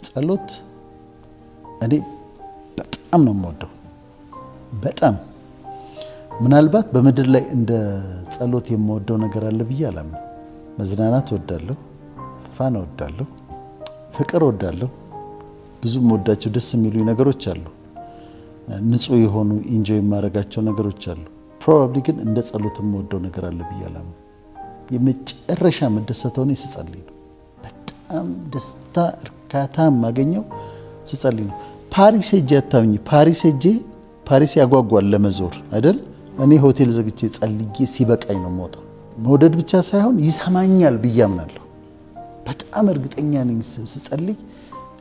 ጸሎት እኔ በጣም ነው የምወደው። በጣም ምናልባት በምድር ላይ እንደ ጸሎት የምወደው ነገር አለ ብዬ አላምንም። መዝናናት እወዳለሁ፣ fun እወዳለሁ፣ ፍቅር እወዳለሁ። ብዙ የምወዳቸው ደስ የሚሉኝ ነገሮች አሉ። ንጹህ የሆኑ enjoy የማደርጋቸው ነገሮች አሉ። Probably ግን እንደ ጸሎት የምወደው ነገር አለ ብዬ አላምንም። የመጨረሻ የምደሰተው እኔ ስጸልይ ነው። በጣም ደስታ እርካታ የማገኘው ስጸልይ ነው። ፓሪስ ሄጄ አታምኚ። ፓሪስ ሄጄ፣ ፓሪስ ያጓጓል ለመዞር አይደል? እኔ ሆቴል ዘግቼ ጸልዬ ሲበቃኝ ነው የምወጣው። መውደድ ብቻ ሳይሆን ይሰማኛል ብዬ አምናለሁ። በጣም እርግጠኛ ነኝ፣ ስጸልይ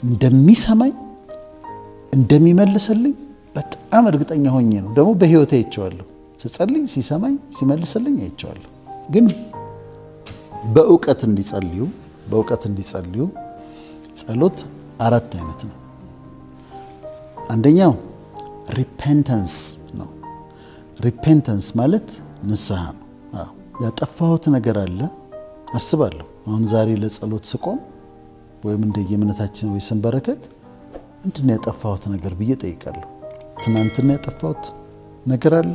እንደሚሰማኝ፣ እንደሚመልስልኝ በጣም እርግጠኛ ሆኜ ነው። ደግሞ በህይወቴ አይቼዋለሁ። ስጸልይ ሲሰማኝ፣ ሲመልስልኝ አይቼዋለሁ። ግን በእውቀት እንዲጸልዩ ጸሎት አራት አይነት ነው። አንደኛው repentance ነው። Repentance ማለት ንስሐ ነው። ያጠፋሁት ነገር አለ አስባለሁ። አሁን ዛሬ ለጸሎት ስቆም ወይም እንደ የእምነታችን ወይ ስንበረከክ ምንድን ነው ያጠፋሁት ነገር ብዬ ጠይቃለሁ። ትናንትና ያጠፋሁት ነገር አለ፣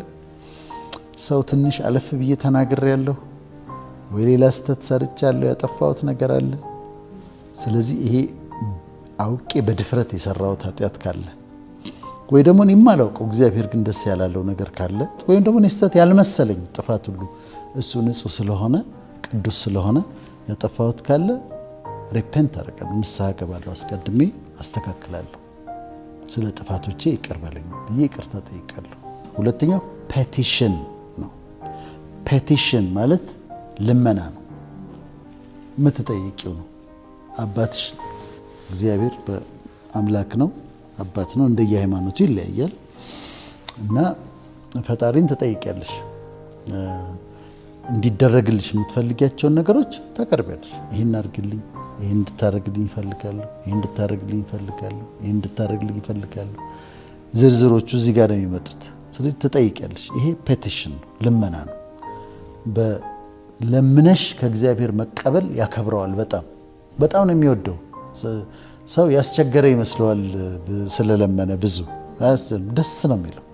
ሰው ትንሽ አለፍ ብዬ ተናግሬያለሁ ወይ ሌላ ስህተት ሰርቻለሁ፣ ያጠፋሁት ነገር አለ። ስለዚህ ይሄ አውቄ በድፍረት የሰራሁት ኃጢአት ካለ ወይ ደግሞ እኔ የማላውቀው እግዚአብሔር ግን ደስ ያላለው ነገር ካለ ወይም ደግሞ እኔ ስህተት ያልመሰለኝ ጥፋት ሁሉ እሱ ንጹሕ ስለሆነ፣ ቅዱስ ስለሆነ ያጠፋሁት ካለ repent አደርጋለሁ፣ ንስሐ እገባለሁ፣ አስቀድሜ አስተካክላለሁ። ስለ ጥፋቶቼ ይቅር በለኝ ብዬ ይቅርታ ጠይቃለሁ። ሁለተኛው petition ነው። Petition ማለት ልመና ነው። የምትጠይቂው ነው። አባትሽ እግዚአብሔር አምላክ ነው፣ አባት ነው። እንደየሃይማኖቱ ይለያያል እና ፈጣሪን ትጠይቂያለሽ። እንዲደረግልሽ የምትፈልጊያቸውን ነገሮች ታቀርቢያለሽ። ይህን አድርግልኝ፣ ይህን እንድታደርግልኝ እፈልጋለሁ፣ ይህን እንድታደርግልኝ እፈልጋለሁ፣ ይህን እንድታደርግልኝ እፈልጋለሁ። ዝርዝሮቹ እዚህ ጋር ነው የሚመጡት። ስለዚህ ትጠይቂያለሽ። ይሄ petition ነው፣ ልመና ነው። ለምነሽ ከእግዚአብሔር መቀበል ያከብረዋል። በጣም በጣም ነው የሚወደው። ሰው ያስቸገረ ይመስለዋል ስለለመነ፣ ብዙ ደስ ነው የሚለው።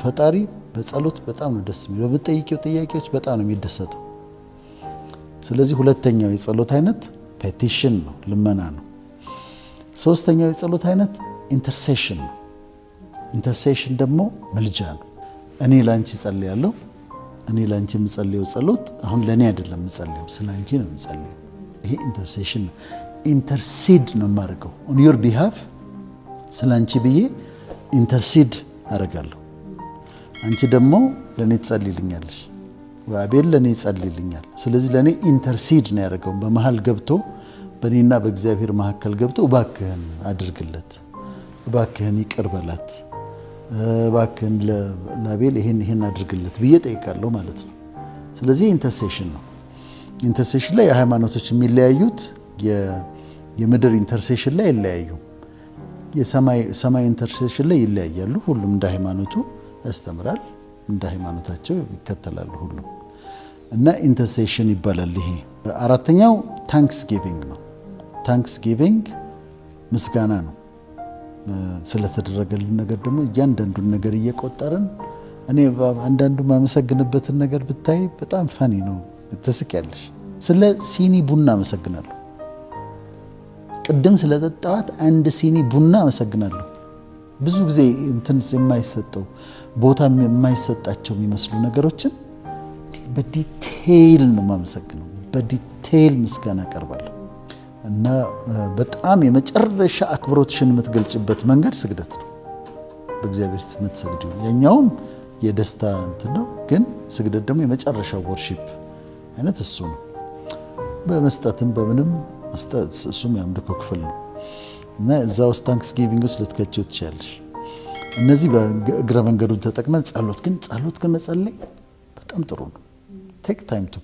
ፈጣሪ በጸሎት በጣም ነው ደስ የሚለው። በምትጠይቂው ጥያቄዎች በጣም ነው የሚደሰተው። ስለዚህ ሁለተኛው የጸሎት አይነት petition ነው፣ ልመና ነው። ሶስተኛው የጸሎት አይነት intercession ነው። Intercession ደግሞ ምልጃ ነው። እኔ ለአንቺ እጸልያለሁ። እኔ ለአንቺ የምጸልየው ጸሎት አሁን ለእኔ አይደለም የምጸልየው፣ ስለ አንቺ ነው የምጸልየው። ይሄ intercession ነው። Intercede ነው የማደርገው on your behalf፣ ስለ አንቺ ብዬ intercede አደርጋለሁ። አንቺ ደግሞ ለእኔ ትጸልይልኛለሽ፣ አቤል ለእኔ ይጸልይልኛል። ስለዚህ ለእኔ intercede ነው ያደረገው። በመሀል ገብቶ፣ በእኔና በእግዚአብሔር መካከል ገብቶ እባክህን አድርግለት፣ እባክህን ይቅር በላት፣ እባክህን ለአቤል ይሄን ይሄን አድርግለት ብዬ ጠይቃለሁ ማለት ነው። ስለዚህ intercession ነው። Intercession ላይ የሃይማኖቶች የሚለያዩት የምድር intercession ላይ ይለያዩ፣ የሰማይ intercession ላይ ይለያያሉ። ሁሉም እንደ ሃይማኖቱ ያስተምራል፣ እንደ ሃይማኖታቸው ይከተላሉ ሁሉም እና intercession ይባላል ይሄ። አራተኛው thanksgiving ነው። Thanksgiving ምስጋና ነው። ስለተደረገልን ነገር ደግሞ እያንዳንዱን ነገር እየቆጠርን፣ እኔ አንዳንዱ የማመሰግንበትን ነገር ብታይ በጣም funny ነው፣ ትስቂያለሽ። ስለ ሲኒ ቡና አመሰግናለሁ። ቅድም ስለጠጣኋት አንድ ሲኒ ቡና አመሰግናለሁ። ብዙ ጊዜ እንትን የማይሰጠው፣ ቦታ የማይሰጣቸው የሚመስሉ ነገሮችን በ detail ነው የማመሰግነው። በ detail ምስጋና አቀርባለሁ እና በጣም የመጨረሻ አክብሮትሽን የምትገልጭበት መንገድ ስግደት ነው። በእግዚአብሔር ፊት የምትሰግዲው የኛውም የደስታ እንትን ነው፣ ግን ስግደት ደግሞ የመጨረሻው worship አይነት እሱ ነው። በመስጠትም በምንም እሱም የአምልኮ ክፍል ነው እና እዛ ውስጥ thanksgiving ውስጥ ልትከቺው ትችያለሽ። እነዚህ በእግረ መንገዱን ተጠቅመን ጸሎት ግን መጸለይ በጣም ጥሩ ነው። Take time to